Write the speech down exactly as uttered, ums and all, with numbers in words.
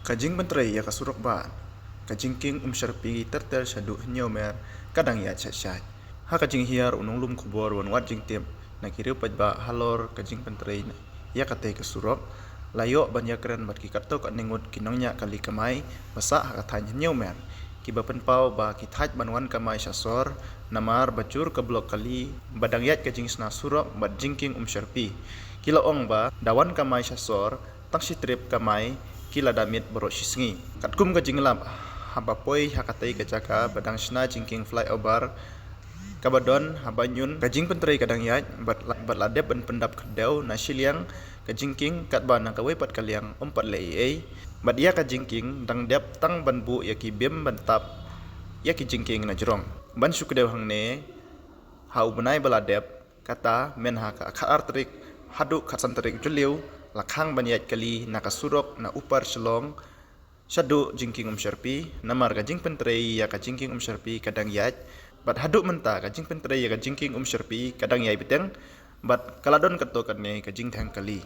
Ka jingpyntrei ïa ka surok ba ka jingkieng Umsyrpi ter ter shaduh Hynñiewmer ka dang ïaid shat shat. Ha ka jinghiar u nonglum khubor ban wad jingtip na ki riew paidbah halor ka jingpyntrei ïa katei ka surok, la ïoh ban ïakren bad ki katto katne ngut ki nongñiah kali kamai ba sah ha ka thaiñ Hynñiewmer, kiba pynpaw ba ki thait ban wan kamai sha sor namar ba jur ka block kali ba dang ïaid ka jingshna surok bad jingkieng Umsyrpi. Ki la ong ba da wan kamai sha sor tang shi trip kamai ki la da miet baroh shi sngi. Katkum ka jinglap, haba poi ha katei ka jaka ba dang shna jingkieng flyover kaba don ha Baiñun, ka jingpyntrei ka dang ïaid bad la, bad la dep ban pyndap kyrdew na shiliang ka jingkieng, katba na kawei pat ka liang ym pat leh ei ei. Bad ïa ka jingkieng dang dep tang ban buh ïa ki beam ban tap ïa ki jingkieng na jrong. Ban shu kdew hangne, ha u bnai ba la dep, kata mynha ka khatar tarik haduh khatsan tarik Jylliew, la khang ban ïaid kali na ka surok na Upper Shillong shaduh jingkieng Umsyrpi, namar ka jingpyntrei ïa ka jingkieng Umsyrpi ka dang ïaid. Bad haduh mynta ka jingpyntrei ïa ka jingkieng Umsyrpi ka dang ïaid bteng, bad ka la don katto katne ka jingtheng kali.